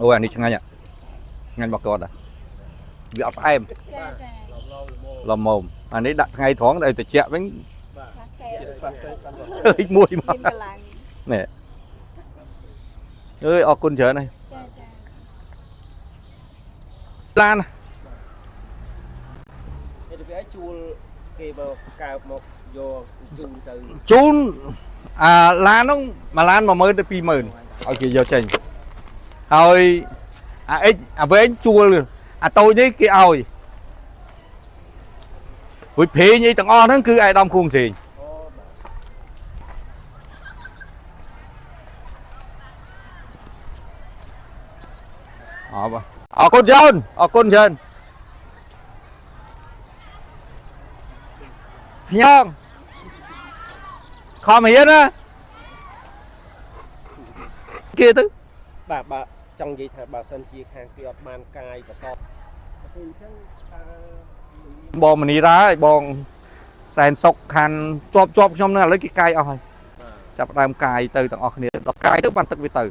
អូអានេះឆ្ងាញ់ឆ្ងាញ់របស់គាត់ដែរវាអត់ផ្អែម ចាចា ល្មមអានេះដាក់ថ្ងៃត្រង់តែតិចវិញ ផ្លាសេ ផ្លាសេបាន លេខ1មក មានកម្លាំង នេះអើយអរគុណច្រើនហើយ ចាចា ឡាន ហើយទៅវាឲ្យជួលគេមកកើបមកយកជូនទៅ ជូនអាឡានហ្នឹងមួយឡាន10000ទៅ20000ឲ្យគេយកចេញហើយអាអិចអាវែងជួលអាតូចនេះគេឲ្យរួចព្រេងអីទាំងអស់ហ្នឹងគឺអាយដាមគួងសេង អូបាទ អរអរគុណច្រើនអរគុណច្រើនខ្ញុំខំរៀនណាគេទៅ បាទបាទចង់និយាយថាបើសិនជាខាងគេអត់បានកាយបន្តទៅអញ្ចឹងតើ បងមនីរ៉ាឲ្យបងសែនសុកខានជាប់ជាប់ខ្ញុំហ្នឹងឥឡូវគេកាយអស់ហើយ បាទ ចាប់ផ្ដើមកាយទៅទាំងអស់គ្នាដល់កាយទៅបានទឹកវាទៅ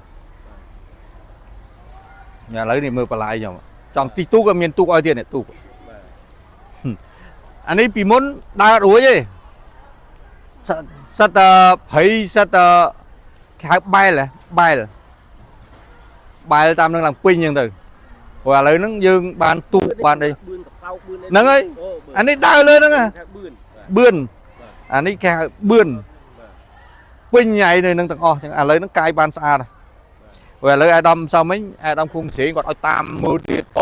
ញ៉ាឥឡូវនេះមើលបន្លាយខ្ញុំចង់ទីទូកក៏មានទូកឲ្យទៀតនេះទូក បាទ អានេះពីមុនដើរអត់រួចទេសសិតតែព្រៃសិតតែគេហៅបែលហ៎បែលបែលតាមនឹងឡើងពេញអញ្ចឹងទៅព្រោះឥឡូវហ្នឹងយើងបានទូកបានអី បឿនកប៉ៅបឿនអី ហ្នឹងហើយ អូបឿន អានេះដើរលើហ្នឹងហ៎ ថាបឿនបឿនបាទអានេះគេហៅបឿន បាទ ពេញថ្ងៃនៅនឹងទាំងអស់ចឹងឥឡូវហ្នឹងកាយបានស្អាតហើយព្រោះឥឡូវអាដាមសំមិញអាដាមគង់ស្រេងគាត់ឲ្យតាមមើលទៀតត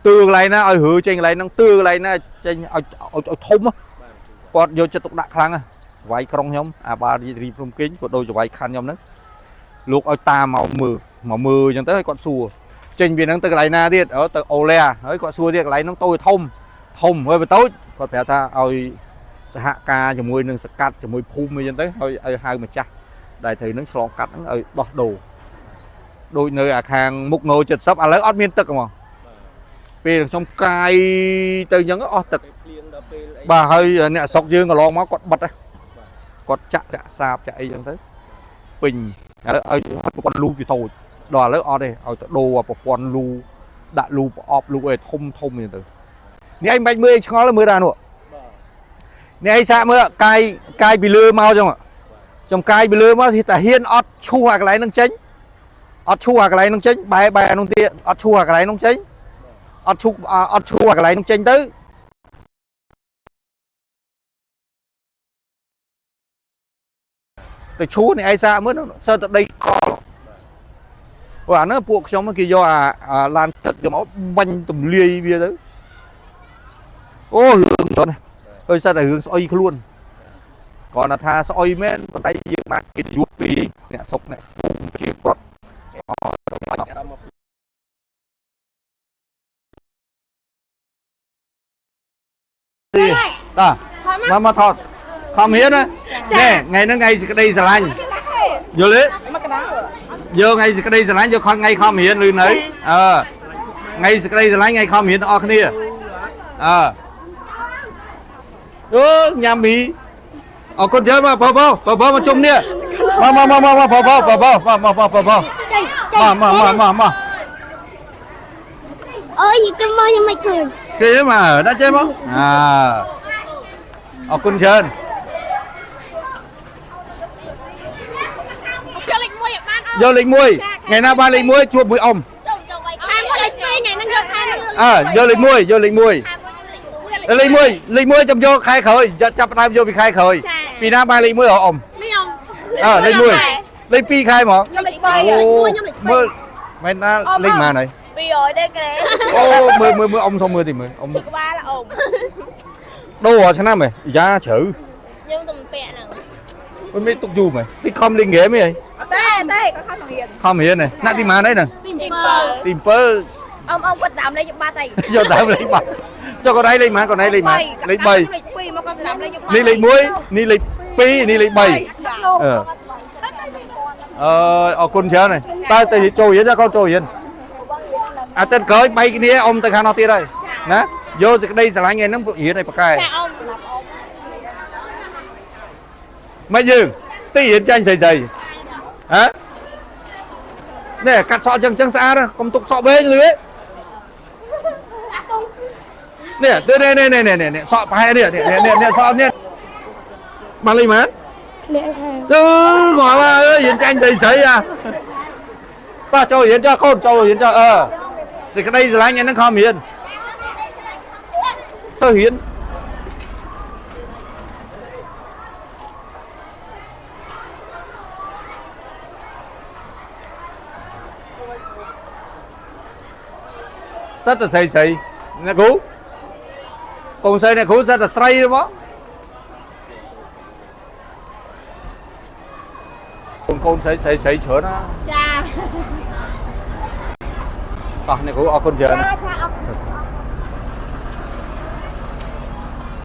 ទឿកន្លែងណាឲ្យរើចេញកន្លែងហ្នឹងទឿកន្លែងណាចេញឲ្យឲ្យធំហ៎ បាទ គាត់យកចិត្តទុកដាក់ខ្លាំងហ៎ចវាយក្រុងខ្ញុំអាបាលរីព្រំគេងគាត់ដូចចវាយខណ្ឌខ្ញុំហ្នឹងលោកឲ្យតាមមកមើលមកមើលអញ្ចឹងទៅឲ្យគាត់សួរចេញពីហ្នឹងទៅកន្លែងណាទៀតអូទៅអូឡែហើយគាត់សួរទៀតកន្លែងហ្នឹងតូចធំធំហើយបើតូចគាត់ប្រាប់ថាឲ្យសហការជាមួយនឹងសកាត់ជាមួយភូមិអីចឹងទៅឲ្យឲ្យហៅម្ចាស់ដែលត្រូវនឹងឆ្លងកាត់ហ្នឹងឲ្យដោះដូរដូចនៅអាខាងមុខង70ឥឡូវអត់មានទឹកហ្មង បាទ ពេលខ្ញុំកាយទៅអញ្ចឹងអស់ទឹក ពេលភ្លៀងដល់ពេលអី បាទហើយអ្នកស្រុកយើងកន្លងមកគាត់បិទហ៎គាត់ចាក់ចាក់សាបចាក់អីចឹងទៅពេញឥឡូវឲ្យប្រព័ន្ធលូវាតូចដល់ឥឡូវអត់ទេឲ្យទៅដូរប្រព័ន្ធលូដាក់លូប្រអប់លូអីធំធំចឹងទៅនេះឯងមិនបាច់មើលអីឆ្ងល់ទេមើលដល់នោះ បាទ នេះឯងសាកមើលកាយកាយពីលើមកចឹងចំកាយពីលើមកតែហ៊ានអត់ឈូសអាកន្លែងហ្នឹងចេញអត់ឈូសអាកន្លែងហ្នឹងចេញបែបែអានោះទៀតអត់ឈូសអាកន្លែងហ្នឹងចេញអត់ឈូសអត់ឈូសអាកន្លែងហ្នឹងចេញទៅទៅឈូសនេះឯងសាកមើលសើតែដីកលអូអាហ្នឹងពួកខ្ញុំគេយកអាឡានទឹកយកមកបាញ់ទម្លាយវាទៅអូរឿងច្រើនណាស់ ហើយសិតតែរឿងស្អុយខ្លួនគ្រាន់តែថាស្អុយមែនប៉ុន្តែយើងបានកិត្តិយសពីអ្នកសុកអ្នកភូមិជាប្រដ្ឋ អារម្មណ៍មក តាមកមកថតខំរៀនណានេះថ្ងៃហ្នឹងថ្ងៃសេចក្តីស្រឡាញ់យល់ទេយកថ្ងៃសេចក្តីស្រឡាញ់យកខំថ្ងៃខំរៀនឬនៅអឺថ្ងៃសេចក្តីស្រឡាញ់ថ្ងៃខំរៀនទាំងអស់គ្នាអឺអូញ៉ាំមីអរគុណច្រើនមកបងបងបងបងមកជុំនេះមកមកមកមកបងបងបងបងមកមកបងបង ចេញចេញ មកមកមកមក អើយគេមកខ្ញុំមិនឃើញ គេមកដាក់ចេះមកអាអរគុណច្រើន យកលេខ1ឲ្យបានអ យកលេខ1ថ្ងៃណាបានលេខ1ជួបមួយអ៊ំ ចូលចូលໄວខែមួយលេខ2ថ្ងៃហ្នឹងយកខែមួយ អើយកលេខ1យកលេខ1 ខែមួយលេខ លេខ1លេខ1ចាំយកខែក្រោយចាប់ផ្ដើមយកពីខែក្រោយពីណាបានលេខ1អ៊ំ នេះអ៊ំ អើលេខ1លេខ2ខែមក ខ្ញុំលេខ3លេខ1ខ្ញុំលេខ មើលមែនណាលេខប៉ុន្មានហើយ 200ដែរក្រែ អូមើលមើលមើលអ៊ំសុំមើលតិចមើលអ៊ំ ឈឺក្បាលអ៊ំ ដូររាល់ឆ្នាំហ៎យ៉ាជ្រៅ យើងទៅពាក់ហ្នឹង មិនមានទុកយូរមែនតិចខំលេងហ្គេមហី អត់ទេទេគាត់ខំរៀន ខំរៀនហ៎ថ្នាក់ទីប៉ុន្មានហើយហ្នឹង ទី7 ទី7 អ៊ំអ៊ំគាត់តាមលេខយកបាត់អី យកតាមលេខបាត់ចុះកូនឯងលេខប៉ុន្មានកូនឯងលេខប៉ុន្មានលេខ3 លេខ2មកគាត់តាមលេខយកបាត់ នេះលេខ1នេះលេខ2នេះលេខ3អឺអឺអរគុណច្រើនហើយតើទៅចូលរៀនចាកូនចូលរៀនអាទិត្យក្រោយបែកគ្នាអ៊ំទៅខាងនោះទៀតហើយណាយកសេចក្តីស្រឡាញ់ថ្ងៃហ្នឹងរៀនឲ្យប៉ាកែ ចាអ៊ំ មិនយើងទីរៀនចាញ់ស្រីស្រីហ៎ នេះកាត់សក់ចឹងចឹងស្អាតណាស់កុំទុកសក់វែងលឿនេះនេះនេះនេះនេះនេះនេះសក់ប្រហែលនេះនេះនេះនេះសក់នេះបានលេងមែន ធ្លាក់ខាង អឺងាប់អើយរៀនចាញ់ស្រីស្រីអាបាទចូលរៀនចុះកូនចូលរៀនចុះអឺសេចក្តីស្រឡាញ់អាហ្នឹងខំរៀនទៅរៀនសិតតែស្រីស្រីអ្នកគ្រូកូនស្រីអ្នកគ្រូសិតតែស្រីហ្មងកូនកូនស្រីស្រីស្រីច្រើនណា ចា តោះអ្នកគ្រូអរគុណច្រើន ចាចាអរគុណ។